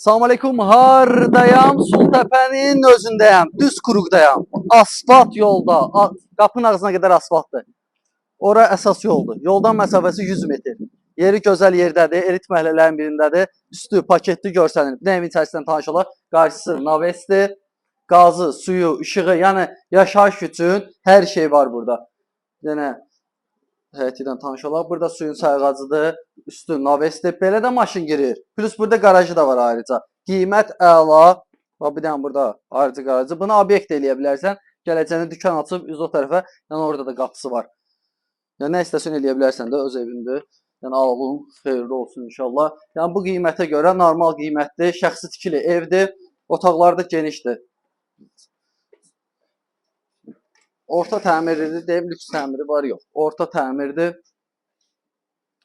Salam aleykum, hardayam? Sultəpənin özündəyəm, düz Kuruqdayam. Asfalt yolda, qapının ağzına qədər asfaltdır. Ora əsas yoldur. Yoldan məsafəsi 100 metr. Yeri gözəl yerdədir, elit məhəllələrin birindədir. Üstü paketli görsənir. Bir də evin içərisindən tanış olaq. Qarşısı navesdir. Qazı, suyu, işığı, yəni yaşayış üçün hər şey var burada. Bir dənə həyəti ilə tanış olaq. Burada suyun sayğacıdır, üstü navesdir. Belə də maşın girir. Plus burada qarajı da var ayrıca. Qiymət əla. Bax bir dənə burada ayrıca qarajı. Bunu obyekt də eləyə bilərsən. Gələcəyində dükan açıb üz o tərəfə, yəni orada da qapısı var. Yəni nə istəsən eləyə bilərsən də, öz evindir. Yəni alğın xeyirli olsun inşallah. Yəni bu qiymətə görə normal qiymətdir. Şəxsi tikili evdir. Otaqları da genişdir. Orta təmirlidir, deyim lüks təmiri var yox. Orta təmirdir.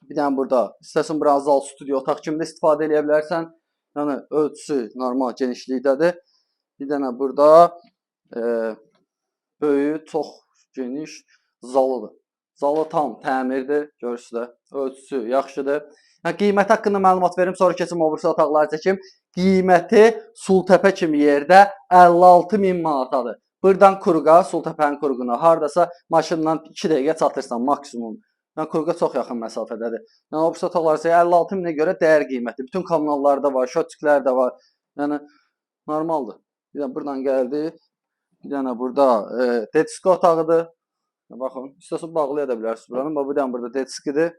Bir dənə burada istəsən buranı zal, studiyo, otaq kimi də istifadə eləyə bilərsən. Yəni ölçüsü normal genişlikdədir. Bir dənə burada böyük, çox geniş zalıdır. Zalı tam təmirdir, görürsüz də. Ölçüsü yaxşıdır. Yəni qiyməti haqqında məlumat verim, sonra keçim o birisi otaqları çəkim. Qiyməti Sultəpə kimi yerdə 56 min manatadır. Buradan Kuruqa, Sultəpənin Kuruquna hardasa maşınla 2 dəqiqə çatırsan maksimum. Yəni Kuruqa çox yaxın məsafədədir. Yəni o birisi otaqlar isə 56 minə görə dəyər qiyməti. Bütün kommunallarda var, şötçüklər də var. Yəni normaldır. Bir dənə buradan gəldi. Bir dənə burada detski otağıdır. Baxın, istəsən bağlaya da bilərsiniz buranı. Bax, bir dənə burada detskidir.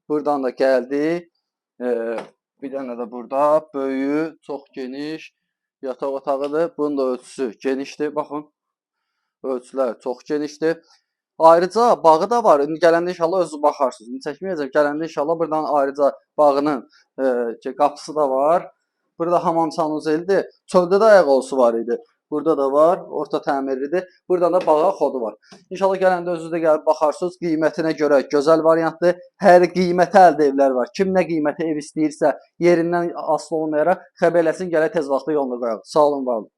Buradan da gəldi. Bir dənə də burada böyük, çox geniş yataq otağıdır. Bunun da ölçüsü genişdir. Baxın. Ölçülər çox genişdir. Ayrıca bağı da var. İndi gələndə inşallah özünüz baxarsınız. İndi çəkməyəcəm. Gələndə inşallah buradan ayrıca bağının qapısı da var. Burada hamam sanuzelidir. Çöldə də ayaq var idi. Burada da var. Orta təmirlidir. Buradan da bağa xodu var. İnşallah gələndə özünüz də gəlib baxarsınız. Qiymətinə görə gözəl variantdır. Hər qiymətə əldə evlər var. Kim nə qiymətə ev istəyirsə, yerindən asılı olmayaraq xəbər eləsin, gələk tez vaxtda yoluna qoyaq. Sağ olun, var olun.